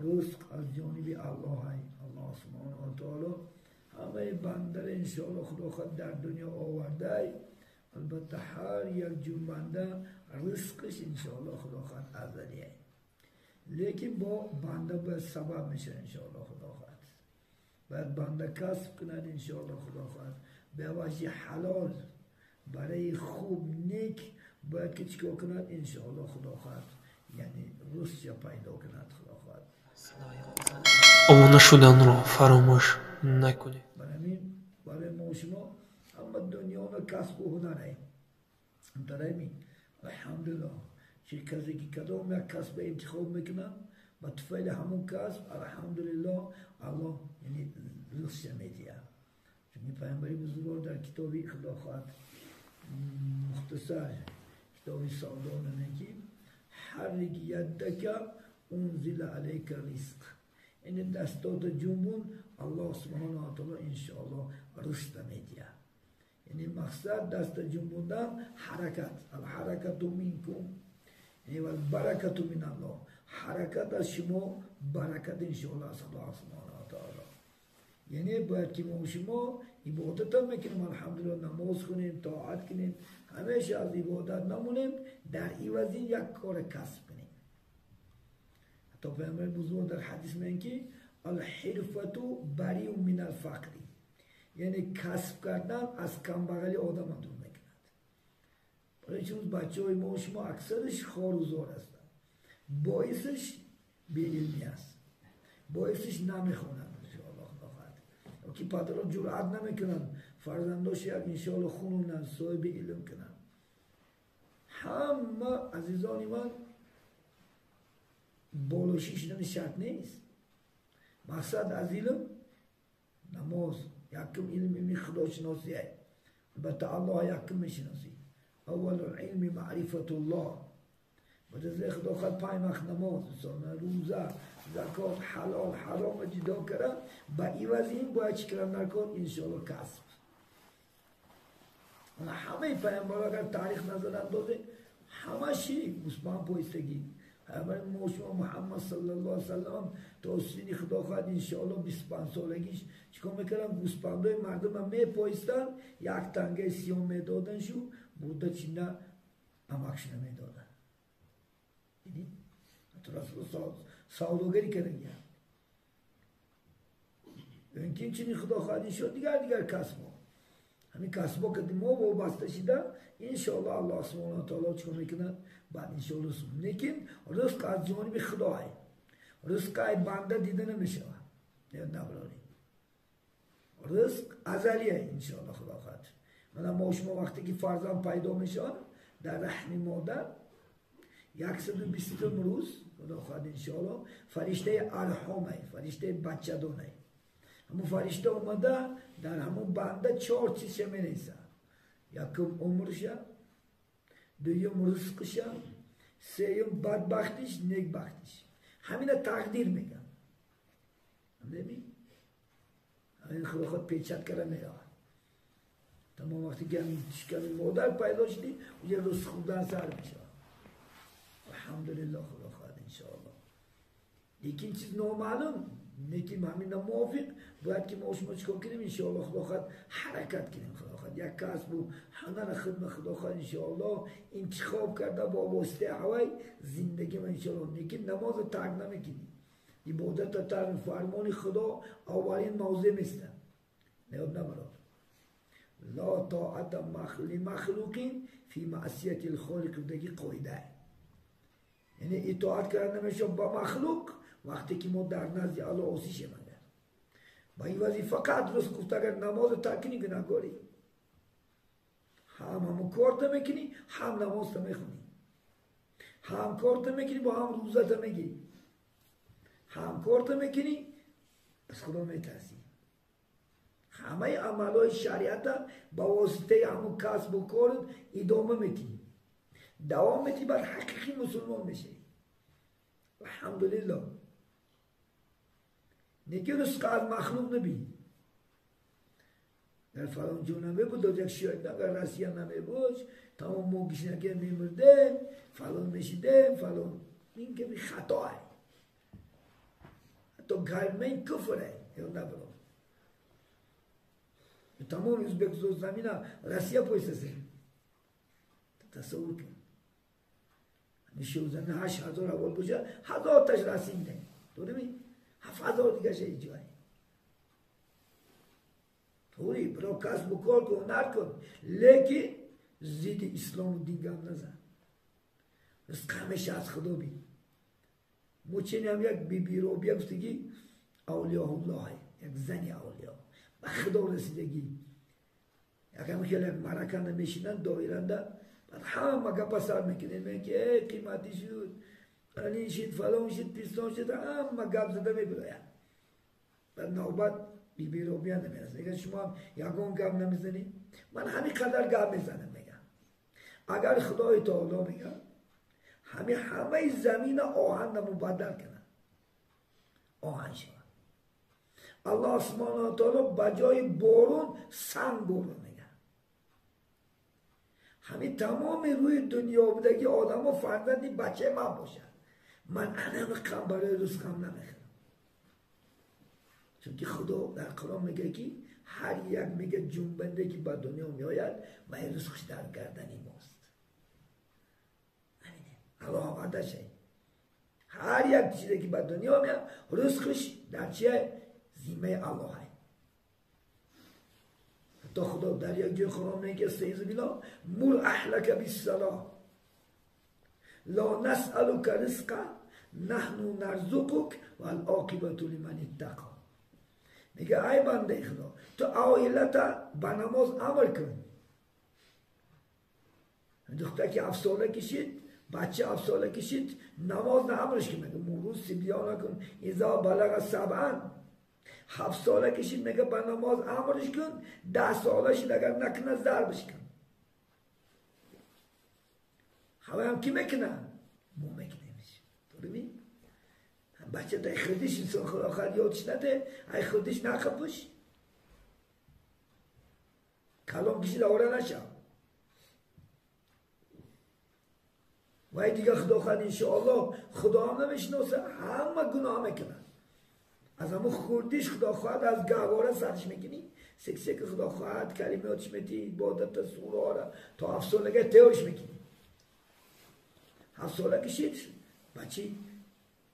رزق از جانب الله های الله سبحانه و تعالی همه بنده انشاءالله خدا خود در دنیا آورده. البته هر یک جون بنده رزقش انشاءالله خدا خود ازلیه، لیکن با بنده باید سبب میشه انشاءالله خدا خود. باید بنده کسب کند انشاءالله خدا خود به وجه حلال برای خوب نیک باید که چیکار کند انشاءالله خدا خود، یعنی رزق پیدا کند خدا خود. Обуна шуданро фаромӯш накунед. برای برای ما شما اما دنیا کسب و هنره داریم الحمدلله. چه کسی که کدام یک کسب انتخاب میکنه با طفیل همون کسب الحمدلله الله یعنی رزق میده. چون پیامبری بزرگوار در کتابی خدا خواهد مختصر کتاب سعدان میگه حرک یدک انزل علیک رزق، یعنی دستات جنبون الله سبحانه و تعالی انشاءالله رزق میده. یعنی مقصد دست جنبوندن حرکت، الحرکت منکم یعنی والبرکت من الله، حرکت از شما برکت انشاءالله از خدا سبحانه و تعالی. یعنی باید که ما شما عبادت هم میکنیم الحمدلله، نماز کنیم، طاعت کنیم، همیشه از عبادت نمونیم، در عوض یک کار کسب کنیم. حتی پیامبر بزرگ در حدیث میگه که الحرفة بریء من الفقر، یعنی کسب کردن از کمبغلی آدم دور میکند. برای چون بچه های ما و شما اکثرش خار و زار هستند، باعثش بی‌علمی است، باعثش نمیخوانند انشاءالله خدا خواهد. که پدران جرأت نمیکنند فرزنداش یک انشاءالله خونونن صاحب علم کنند. همه عزیزان من بالاشی شدن شرط نیست. مقصد از علم نماز، یکم علم علمی خداشناسی است. البته الله یکم میشناسی، اول العلم معرفت الله. بعد از خدا خود پنج وقت نماز، روزه، زکات، حلال حرام جدا کردن، با عوض این باید چی کردن نکن انشاءالله کسب. همه پیامبرا اگر تاریخ نظر اندازه همه شی گوسفند پایستگی. همه ما محمد صلی الله علیه و سلم تا سینی خدا خواهد انشاءالله 25 سالگیش چیکار میکردن؟ گوسفندای مردم میپایستن، یک تنگه سیاه میدادن شو برده چینه امکش نمیدادن. دیدی؟ حتی رسول سوداگری کردن. اینکه چنین خدا خواهد انشاءالله دیگر دیگر کسب ها، همین کسب ها که ما وابسته شده انشاءالله الله سبحانه و تعالی چیکار میکنه؟ بعد انشاءالله لیکن رزق از جانب خدای، رزق ای بنده دیده نمیشه. نبرانی رزق ازلیه انشاءالله خدا خواهد. مثلا ما شما وقتی که فرزند پیدا میشن در رحم مادر 120 روز خدا خواهد انشاءالله فرشته ارحامه، فرشته بچه دانه، همون فرشته اومده در همون بنده 4 چیز می‌نویسه. یکم عمرشه، دویم رزقشه، سوم بدبختیش، نیکبختیش. همین تقدیر میگن. نمی؟ همین خدا خود پیچت کرده میره. تمام وقتی که شکم مادر پیدا شدی اونجا رزق خوردن سر میشه. الحمدلله خدا خواهد انشاءالله. لیکن چیز نامعلوم، لیکن همین موافق باید که ما شما چیکار کنیم انشاءالله خدا خواهد حرکت کنیم. خدا خواهد یک کسب و هنر خدمت خدا خواهد انشاءالله انتخاب کرده با واسطه هوای زندگی من انشاءالله. لیکن نماز ترک نمیکنیم، عبادت ترک، فرمان خدا اولین موضوع نیست. نیاد نبرد لا طاعت لمخلوق فی معصیت الخالق، دیگه قاعده. یعنی اطاعت کردن نمیشه با مخلوق وقتی که ما در نزد الله عاصی شیم. با این وظیفه فقط رزق گفت اگر نماز ترک کنی گناهکاری، هم همون کار میکنی، هم نماز میخونی، هم کار میکنی با هم روزه میگیری، هم کار میکنی از خدا میترسی. همه عملهای شریعت با واسطه همون کسب و کار ادامه میدی، دوام میدی، بعد حقیقی مسلمان میشی الحمدلله. نیکی رزق از مخلوق نبی. در فلان جو نمی بود، یک شاید اگر رسیه نمی بود تمام ما گشنگی میمردیم، فلان میشیدیم فلان. این که خطاه. калимаи куфре ё набро. Тамоми Ӯзбекистон замина Россия пойсасе. Тасаввур кун. Ҳамин замин 8000 аввал боша, 1000 таш расинде. Дурми? 7000 дигаша иҷои. Тури бро касбу кор кун, ҳунар кун, лекин зидди ислому дин гап назан. Ризқ ҳамеша аз Худо бин. Мо ченем як биби Робия гуфтагӣ авлиёуллоҳ, як зани авлиё. Ба Худо расидагӣ. Якам хеле мараканда мешинанд доиранда, баъд ҳама гапа сар мекунед, мегӯянд ки эй қиматӣ шуд, алин шид, фалон шид, пистон шид, ҳама гап зада мебирояд. Баъд навбат биби Робия намерасад. Мегӯяд шумо ҳам ягон гап намезанед? Ман ҳамин қадар гап мезанам, мегӯям. Агар Худои Таоло мегӯяд ҳамин ҳамаи замина оҳанда мубаддал кунад, оҳан шавад. Аллоҳ субҳонаҳу ва таоло ба ҷои борон санг борон мегӯяд. Ҳамин тамоми рӯи дунё будаги одамо фарзанди бачаи ман бошад, ман анамиқам барои ризқам намехӯрам. Чунки Худо дар Қуръон мегӯяд ки ҳар як мегӯяд ҷунбанде ки ба дунё меояд, вай ризқш дар гардани мост. Аллоҳ ваъдаша. Ҳар як чизе ки ба дунё меояд, ризқш дар чие? Зиммаи Аллоҳ. Ҳатто Худо дар як ҷои Қуръон мегӯяд استعیذ بالله مر اهلک بالصلاة لا نسألک رزقا نحن نرزقک والعاقبة لمن اتقی. میگه ای بنده خدا، تو عائلت به نماز امر کن. دختر که 7 ساله کشید، بچه 7 ساله کشید، نماز نه امرش که میگه مرو سبیان کن اذا بلغ سبعا. 7 ساله کشید میگه به نماز امرش کن، 10 ساله شد اگر نکنه ضربش کن. هوا هم کی میکنه؟ مو میکنیمش. درمی؟ بچه دای خودش انسان خدا خواهد یادش نده، ای خودش نخپش. کلام کشید آوره نشم. وای دیگه خدا خواهد انشاءالله خدا هم نمیشناسه، همه گناه میکنه. از همون خوردیش خدا خواهد از گهواره سرش میکنی، سک سک خدا خواهد کلماتش میتی، عبادت سوره ها را تا 7 سالگی تیارش میکنی. 7 ساله کشید بچه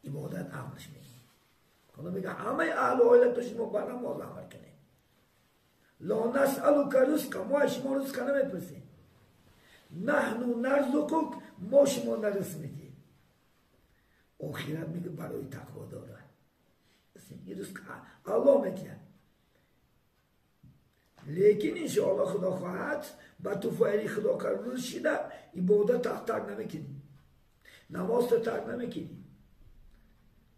عبادت امرش میکنی. خدا میگه همه اهل عائله تو شما به نماز امر کنید. لا نسألک رزقا، ما شما رزق نمیپرسیم. نحن نرزقک، ما شما نرزق میدیم. آخرت میگه برای تقوا داره. این رزق الله میده. لیکن انشاءالله خدا خواهد با توفیق خدا قرار شده عبادت ترک نمیکنی، نماز ترک نمیکنی،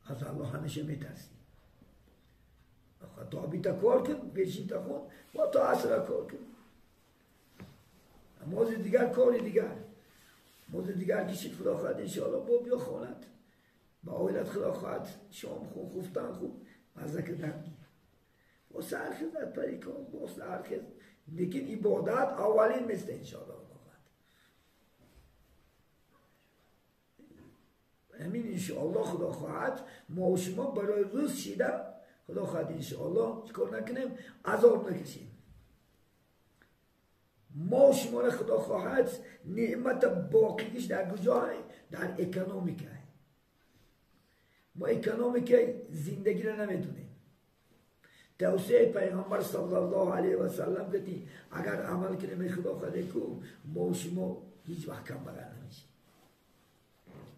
از الله همیشه میترسی. تا بیتا کار کن، پیشین تا خون با تا عصر کار کن، نماز دیگر کاری دیگر، نماز دیگر کشید خدا خواهد انشاءالله با بیا خانت با عائلت خدا خواهد شام خون خفتن خوب مزه کردن با سرخیز از پریکان با سرخیز. لیکن عبادت اولین مثل انشاءالله خدا خواهد. همین انشاءالله خدا خواهد ما و شما برای روز شیده خدا خواهد انشاءالله چیکار نکنیم؟ عذاب نکشیم. ما و شما را خدا خواهد نعمت باقیش در کجا؟ در اکونومیکه. ما اکونومیک زندگی را نمیدونیم. توصیه پیغمبر صلی الله علیه و سلم گفتی اگر عمل کنیم خدا خواهد کو ما و شما هیچ وقت کم بغیر نمیشیم.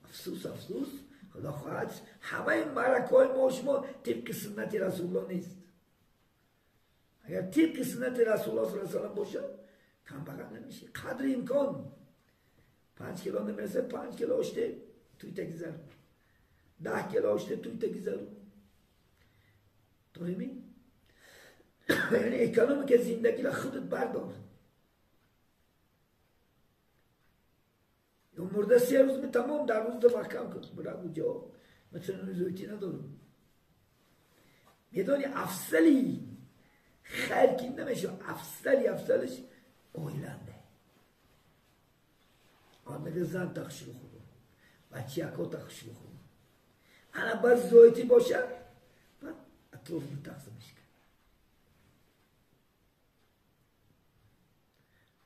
افسوس افسوس خدا خواهد همه مرکای ما و شما طبق سنت رسول الله نیست. اگر طبق سنت رسول الله صلی الله علیه و سلم باشه کم بغیر نمیشه. قدر امکان 5 کیلو نمیرسه، 5 کیلو اشته توی تگذر، 10 کیلو اشته توی تگذر. تو می؟ یعنی اکونومیک زندگی را خودت بردار. یا مرده 3 روز می تمام در روز محکم کن برای اونجا مثلا روزویتی ندارم. میدونی افضلی خیر کی نمیشه، افضلی افضلش оиланде. Он мега зан тахшил худо, бачако тахшил худо. Ана баъд зоити боша, баъд атроф тақсимш кард.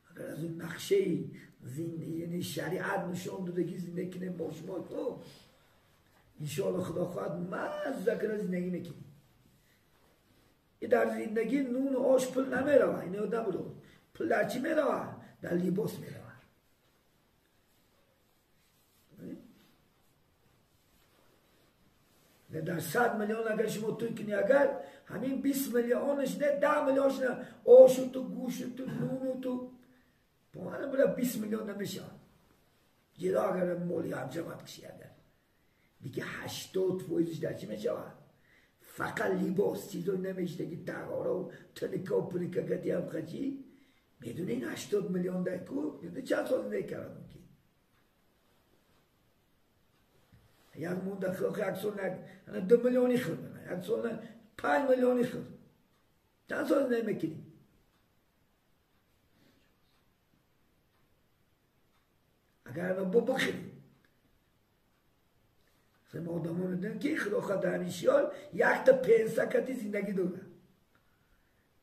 Агар аз он нақшаи яъне шариат нишон дода ки зиндагӣ кунем бо шумо, иншоалло худо хоҳад мазза кара зиндагӣ мекунем. Дар зиндагӣ нуну ош пул намеравад, ино набуд. Пул дар чӣ меравад? Дар либос меравад. Дар 100 миллион агар шумо туй кунӣ, агар ҳамин 20 миллионаш не, 10 миллионш не, ошуту, гӯшуту, нунуту, помана бира 20 миллион намешавад. Ҷиро агар моли ҳамҷамат кишӣ агар. Диги 80% дар чӣ мешавад? Фақат либос, чизо намешидаги тағоро, туника, пуника гадиам хачи. Медуни ин 80 миллион дар ку? Медуни чанд сол зиндагӣ кард мумкин? Як монда хилқи як сол 2 миллиони хӯрд, як сол 5 миллиони хӯрд. Чанд сол зиндагӣ мекунӣ? Агар бо бихӯрӣ. Мо одамон медонем ки худо хоҳад дар ҳамин шиёр якта пенса кати зиндагӣ дорад.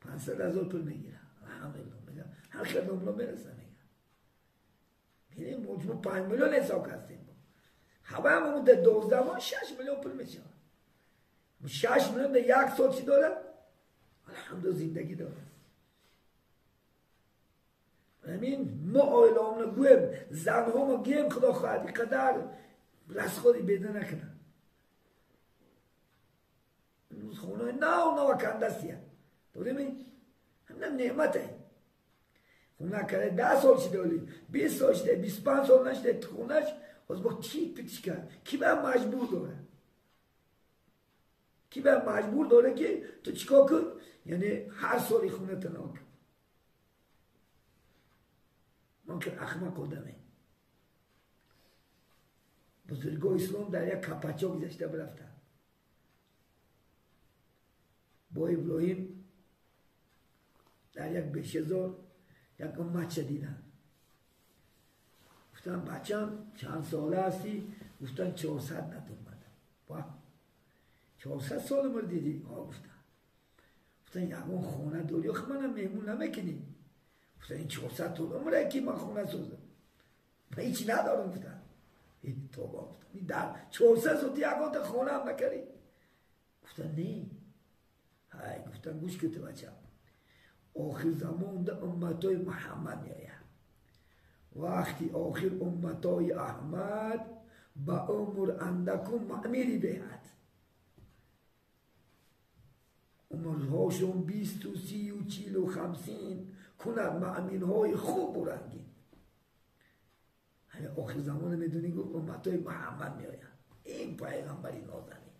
500 ҳазор пул мегирад. Алҳамдулиллоҳ. Мегӯям ҳар хел домло мерасад, мегӯям. Бинем мо 5 миллион ҳисоб кардем. Ҳаваам дар 12 моҳ 6 миллион пул мешавад. 6 миллион дар як сол чӣ дорад? Алҳамдулиллоҳ зиндагӣ дорад. Ҳамин мо оилаомона гӯем, занҳомо гӯем худо хоҳад ин қадар расходи беда накунад. Имрӯз хонаҳои нав нава кандастия. Дорем ҳаминам неъмате. Хона карда 10 сол шида, оли 20 сол шида, 25 сол нашида хонаш ҳозир бо тит питиш кард. Ки ба маҷбур дорад? Ки ба маҷбур дорад ки ту чикор кун? Яъне ҳар соли хоната нав кун. Ман ки ахмақ одаме. Бузургои ислом дар як капачо гузашта бирафтанд. Бо Иброҳим дар як бешазор як умматша диданд. Гуфтанд бачам чанд сола ҳастӣ? Гуфтанд 400 надомадам. 400 сол умр дидӣ? Гуфтанд. Гуфтанд ягон хона дорӣ? Охи манам меҳмон намекунӣ. Гуфтанд ин 400 сол умре ки ман хона созам. Ман ҳеҷ надорам. Гуфтанд. Тоба гуфтанд. Дар 400 сол ту ягонта хона ҳам накардӣ? Гуфтанд не. Ҳай, гуфтанд гӯш кун ту бачам. Охир замонда умматои Муҳаммад меояд. Вақти охир умматои Аҳмад ба умр андаку маъмири беҳад. Умрҳошон 20, 30, 40, 50 кунад маъмирҳои хубу рангин. Ҳамин охир замона медонӣ гуфт умматои Муҳаммад меояд. Ин пайғамбари нозанин.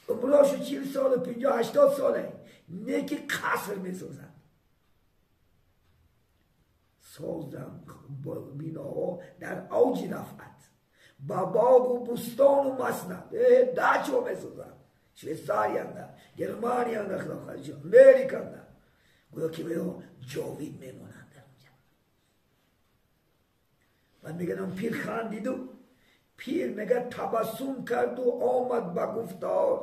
Умрошу 40 солу 50, 80 соле неки қаср месозад. Созам биноҳо дар авҷи рафъат, ба боғу бустону маснад дачо месозад. Швейцариянда, Германиянда, Американда. Гӯё ки веё ҷовид мемонанд дар онҷа. Баъд мегӯяд пир хандиду пир мегӯяд табассум карду омад ба гуфтор.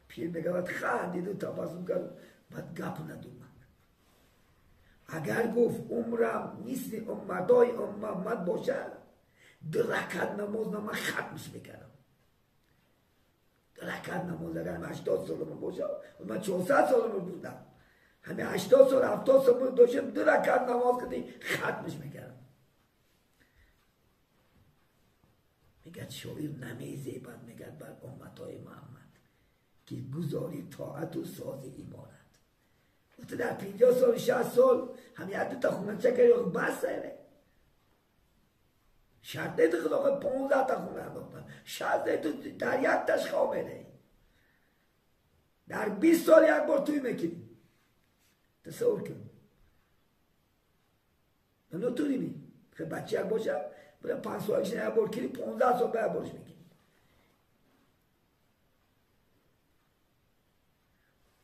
Пир мегӯяд хандиду табассум карду баъд гап надумад. Агар гуфт умрам мисли умматои Муҳаммад бошад, 2 ракат намоз ман хатмш мекардам. 2 ракат намоз агар 80 солам бошад, ман 400 солам будам. Ҳамин 80 сол 70 сол доштам, 2 ракат намоз кардем, хатмш мекардам. Мегӯяд шоир намезебад, мегӯяд бар умматои Муҳаммад ки гузори тоату сози иморат. Гуфта дар 50 сол 60 сол ҳам як дута хонача карди, бас шарт нест худо хоҳад 15 та хона андохтан, шарт нест ту дар якташ хоб мераӣ. Дар 20 сол як бор туй мекунӣ. Тасаввур кун. Натунӣ. Бача як боша, бира 5 солаш як бор кунӣ, 15 сол ба як борш мекунӣ.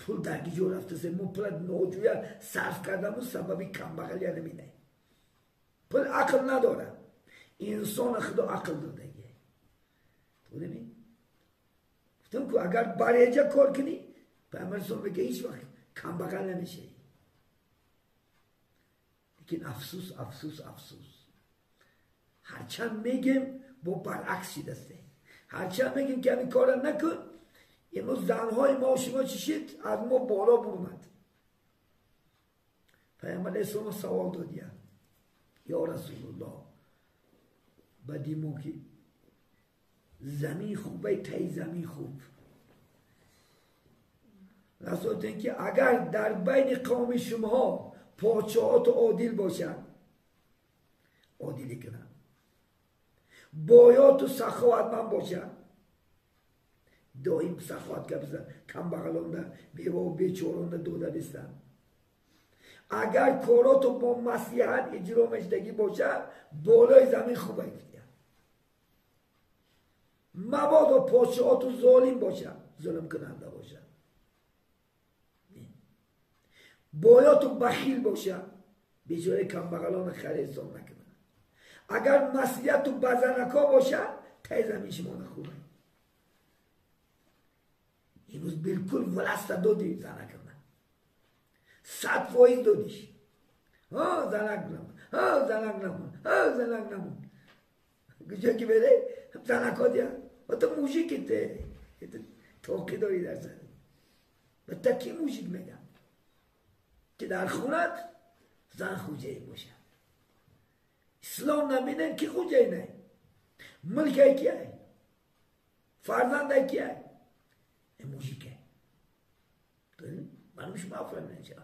Пул дар гиҷо рафтасе, мо пула ноҷӯя сарф кардаму сабаби камбағалия намидаем. Пул ақл надорад. Инсона худо ақл додагӣ. Тудими? گفتم که اگر برێجا کار کنی پیامبر اسلام میگه هیچ وقت کمبغل نمیشه. لیکن افسوس افسوس افسوس، هرچند میگیم با برعکس دسته، هرچند میگیم که همین کار نکن، امروز زنهای ما و شما چی شد؟ از ما بالا برمد. پیامبر اسلام سوال دادیم یا رسول الله، بدیمو که زمین خوبه، تای زمین خوب. رسول که اگر در بین قوم شما پادشاهات عادل باشند، عادلی کنند، بایات و سخاوتمند باشند، دائم سخاوت کردن، کم بغلانده بیوه و بیچارانده داده بستن، اگر کاراتو با مصلحت اجرا مشدگی باشه، بالای زمین خوبه. مبادا پادشاهات ظالم باشه، ظلم کننده باشه، باید و بخیل باشه، بیچاره کم بغلان خیر حساب نکنه. اگر مصلحت و بزنکا باشه، تای زمین شما نخوبه. امروز بالکل ولست دادی زنک نه، 100% دادیش. ها زنک نمون، ها زنک نمون، ها زنک نمون. کجا که بره زنک ها دیگه و تو موزیک ته توقی داری در سر و تا کی موزیک میگم که در خونت زن خوجه باشه. اسلام نبینن کی خوجه نه، ملک کیه، فرزند کیه، موزیکه. من شما فهمیدن چرا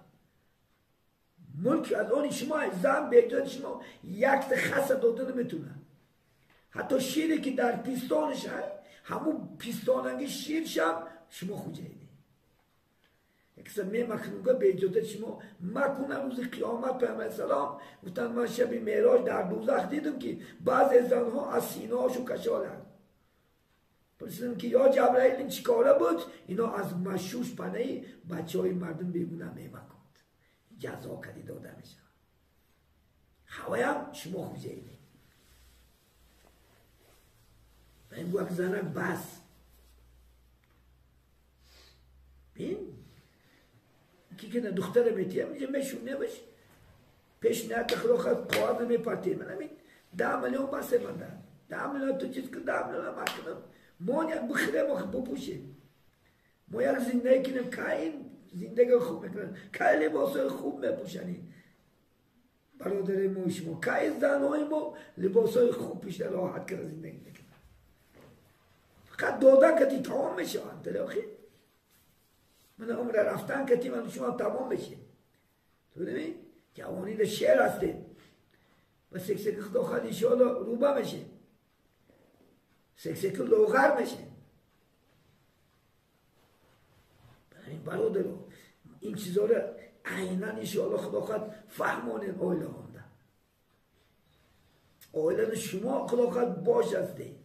ملک از آن شما، زن به شما یک خس داده نمیتونه. حتی شیری که در پیستانش هست، همون پیستاننگی شیرش هم شما خوجه ایده. یک میمکنونگه به اجازه شما مکنه. روز قیامت پیامبر سلام گفتن من شب معراج در دوزخ دیدم که بعضی زنها از سینه هاشو کشالن. پرسیدم که یا جبرائیل این چیکاره بود؟ اینا از مشوش پنهی بچه های مردم بیگونه میمکند، جزا کدی داده میشه. هوایم شما خوجه ایده. این بوک زنک بس بین کی که دختر میتیم اینجا میشونه باش پیش نه خدا خواهد قواعد میپرتیم. من همین 10 میلیون بس من ده 10 میلیون تو چیز که 10 میلیون ما کنم ما یک بخره ما بپوشیم، ما یک زندگی کنیم که این زندگی خوب میکنن، که لباس خوب میپوشنیم برادر ما شما، که زنهای ما لباس های خوب پیش راحت کنن زندگی میکنن. فقط دادن که تی تمام میشه آخی من عمر رفتن که تی من شما تمام میشه. تو نمی جوانی در شعر هستیم و سکسک خدا خواهد انشاءالله روبه میشه، سکسک لوغر میشه. این برادر این چیزا رو عینا انشاءالله خدا خواهد فهمانین آیله هانده. آیله شما خدا خواهد باش هستی،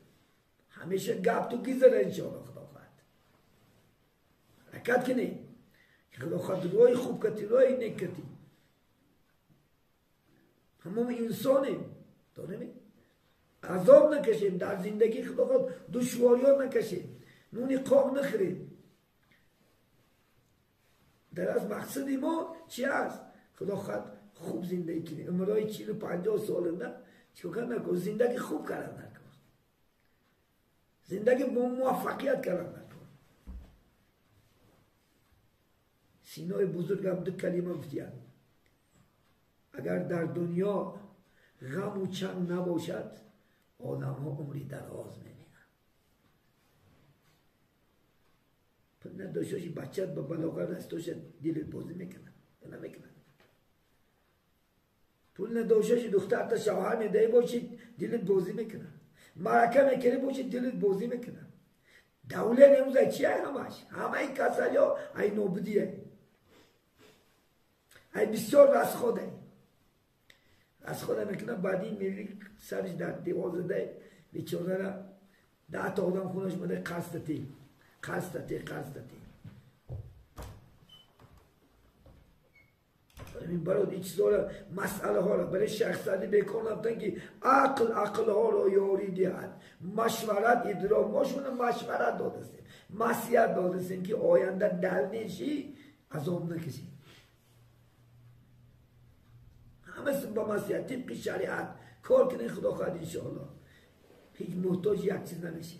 همیشه گپ تو گذره انشاءالله خدا خواهد حرکت کنی خدا خواهد روی خوب کتی، روی نیک کتی. همون انسانیم، دانمی عذاب نکشیم در زندگی، خدا خواهد دشواری ها نکشیم، نونی قاق نخریم. در از مقصد ما چی هست؟ خدا خواهد خوب زندگی کنیم. عمرهای 40 و 50 سال نه چیکار نکن، زندگی خوب کردن نکن، زندگی با موفقیت کردن نکن. سینای بزرگم 2 کلمه گفتیم، اگر در دنیا غم و چنگ نباشد آدم ها عمری دراز میبینن. پول نداشته باشی بچت به بلاغت رسیده باشه دلت بازی میکنه نمیکنه. پول نداشته باشی دختر تا شوهر میدهی باشی دلت بازی میکنه. مرکه میکنی باشی دلت بازی میکنه. دولت امروز چیه همش؟ همه این کسایی ها ای نابودیه، ای بسیار رسخوده رسخوده میکنه. بعد این میری سرش در دیوار زده بیچاره را 10 تا آدم خونش مده قصد تی قصد تی قصد تی. همین برای این چیزها را مسئله ها را برای شخص بکنم که عقل عقل ها را یاری دهد مشورت ادراک ما شونه مشورت دادستیم مسیحت دادستیم که آینده دل نیشی عذاب نکشی همه با مسیحت طبق شریعت کار کنین خدا خواهد انشاءالله هیچ محتاج یک چیز نمیشی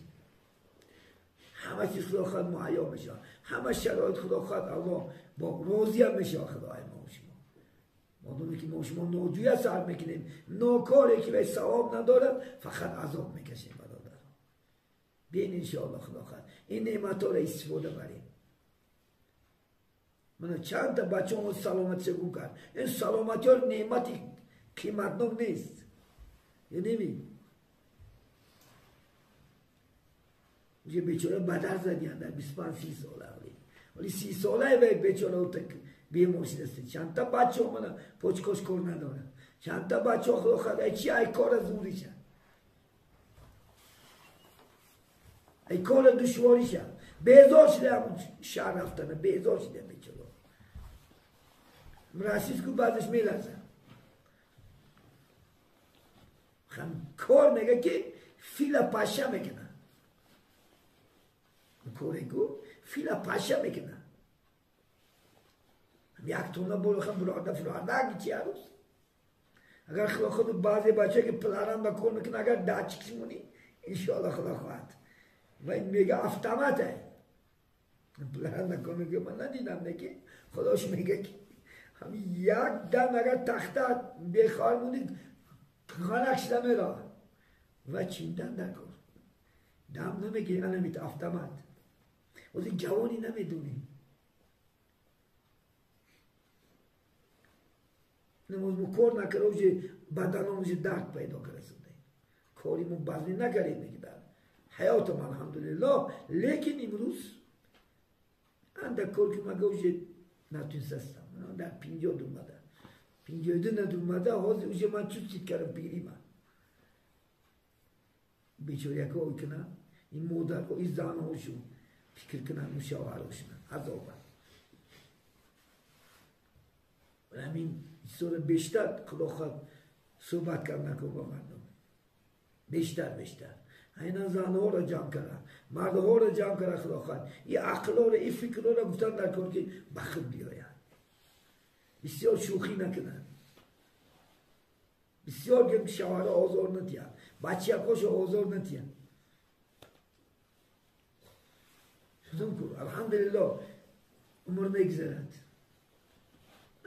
همه چیز خدا خواهد مهیا میشه همه شرایط خدا خواهد الله با راضی هم میشه خدای ما و شما مادامی که ما شما ناجویه سر میکنیم ناکاری که به ثواب ندارد فقط عذاب میکشیم برادر بین انشاءالله خدا خواهد این نعمت ها را استفاده بریم من چند تا بچه هم سلامت گم کرد این سلامتی ها نعمتی قیمتناک نیست یعنی یه بیچاره بدر زدی در 25-30 ساله ولی 30 ساله به بیچاره او تک بیمار شده چند تا بچه من پچکش کار نداره چند تا بچه خدا خدا ای چی ای کار زوریشه ای کار دشواریشه بیزار شده همون شهر رفتنه بیزار شده بیچاره مرسیس کو بعدش میلرزه کار میگه که فیل پشه میکنه کارگو فیل پشه میکنه یک تونه برو خم براده فراده چی عروس اگر خدا خود بعضی بچه که پلاران با کار میکنه اگر داچکش مونی انشاءالله خدا خواهد و این میگه افتامته پلاران با کار میکنه من ندیدم نکی خداش میگه که همین یک دم اگر تخته بخار مونی خانک شده میره و چیندن در کار دم نمیگه انمیت افتامت از این جوانی نمیدونیم نماز مو کار نکرده اوجه بدنم اوجه درد پیدا کرده کاری مو بزنی نکردیم که در حیاتم الحمدلله لیکن امروز اندک کار که مگه اوجه نتونستم در 50 دومده 52 ندومده حاضر اوجه من چوب چید کردم پیری من بیچاره یک ها کنه این مادر ها این زن هاشو فکر کنن مشاور هاشون عذابن همین سوره بیشتر خدا خواهد صحبت کرد نکن با مردم بیشتر اینا زنها را جمع کردن مردها را جمع کردن خدا خواهد این عقل ها را این فکر ها را گفتن در کار که به خود بیاید بسیار شوخی نکنن بسیار که شوهر آزار ندیند بچه هاش آزار ندیند شدم که الحمدلله عمر میگذرد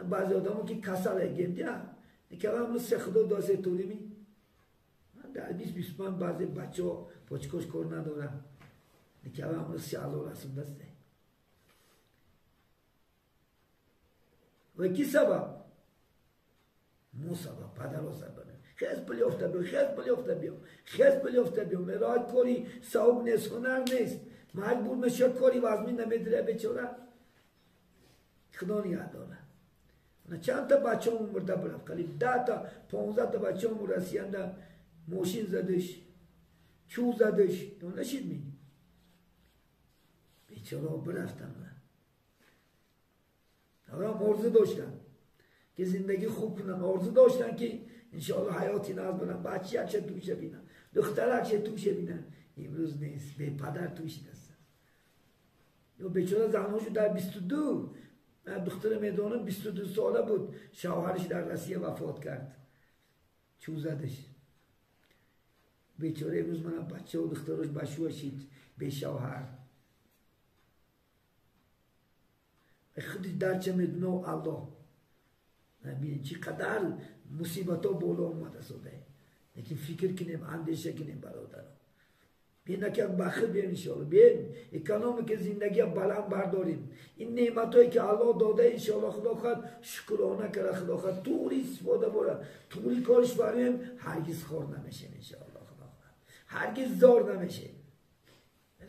بعضی آدم که کسل گیم دیدن که من سه خدا داسه تولیمی من در 20-25 بعضی بچه ها پاچکاش کار ندارن که من سه الله رسول دسته و کی سبب؟ مو سبب پدر سبب خیز پلیافته بیا خیز پلیافته بیا خیز پلیافته بیا مراد کاری صاحب نیست هنر نیست مجبور میشه کاری وزمین نمیدره بیچاره خدا نگه داره چند تا بچه هم مرده برفت قریب 10 تا 15 تا بچه هم رسیدن ماشین زدش چوب زدش نشید می بیچاره برفتن من آرزو داشتن که زندگی خوب کنن آرزو داشتن که انشاءالله حیاتی ناز برن بچه چه توشه بینن دخترک چه توشه بینن امروز نیست به پدر توش نیست یا بیچاره زنهاشو در 22 من دختر میدانم 22 ساله بود شوهرش در روسیه وفات کرد چوب زدش بیچاره امروز منم بچه و دخترش بشوشید به شوهر خودش در چه میدونه و الله ببینید چقدر مصیبت ها بالا اومده ساده لیکن فکر کنیم اندیشه کنیم برادران بیاین که بخیر بیاین انشاءالله بیاین اکونومیک زندگی بلند برداریم این نعمت هایی که الله داده انشاءالله خدا خواهد شکرانه کرده خدا خواهد طوری استفاده بره طوری کارش بریم هرگز خور نمیشیم انشاءالله خدا خواهد هرگز زار نمیشیم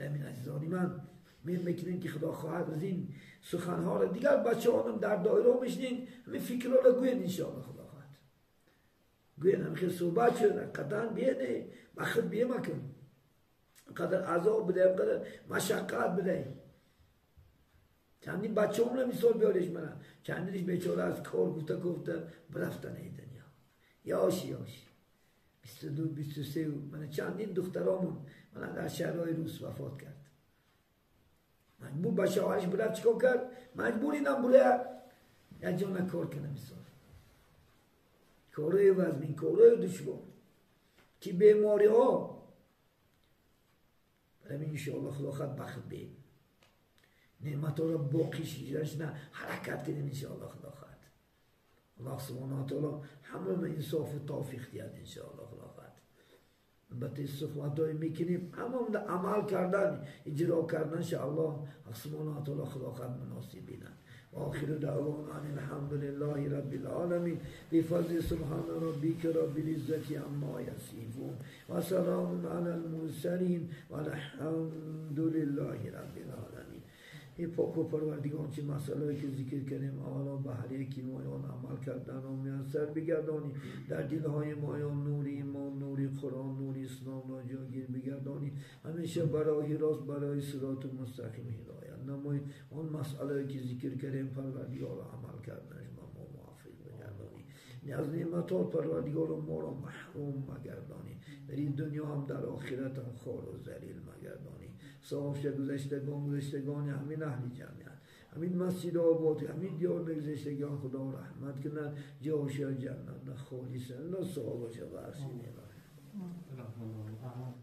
همین عزیزانی من میکنیم که خدا خواهد از این سخنها را دیگر بچه هانم در دایره میشنین همین فکرها را گوین انشاءالله خدا خواهد گوین همین خیلی صحبت شد قطعا بیانه بخیر بیه مکن قدر عذاب بده قدر مشقت بده Чандин бачаҳомро мисол биёреш мана. Чандиниш бечора аз кор гуфта гуфта бирафтан эй дунё. Ёши ёши. 22, 23 мана чандин духтаромон мана дар шаҳрҳои рус вафот кард. Маҷбур ба шавҳариш бирафт чикор кард? Маҷбур инам бурая як ҷо на кор кунам мисол. Корҳои вазмин, корҳои душвор. Ки бемориҳо. Барои иншоаллоҳ Худо хоҳад бахт бе. Неъматҳоро боқӣ шижаш на ҳаракат кунем иншоаллоҳ Худо хоҳад. Аллоҳ субҳонаҳу ва таъоло ҳамаро инсофу тавфиқ диҳад иншоаллоҳ Худо хоҳад. Албатта суҳбатҳое мекунем ҳамаро амал кардан, иҷро кардан иншоаллоҳ субҳонаҳу ва таъоло Худо хоҳад муносиб бинад. وآخر دعوانا أن الحمد لله رب العالمين بفضل سبحان ربك رب العزة عما يصفون وسلام على المرسلين والحمد لله رب العالمين. ای پاک و پروردگار چه مسئله که ذکر کردیم اولا به هر یکی مایان عمل کردن و میسر بگردانی، در دلهای مایان نور ایمان، نور قرآن، نور اسلام را جاگیر بگردانی، همیشه برای راست، برای صراط مستقیم هدایت نمای. آن مسئله که ذکر کردیم پروردگار عمل کردنش ما موفق بگردانی، از نعمتات پروردگار ما را محروم مگردانی، در این دنیا هم در آخرت هم خوار و ذلیل مگردانی. صاحب شه گذشتگان همین اهل جمعیت، همین مسجد آباد، همین دیار نگذشتگان خدا رحمت کنه، جاش جنت نه خالص نه صاحب شه بخشید.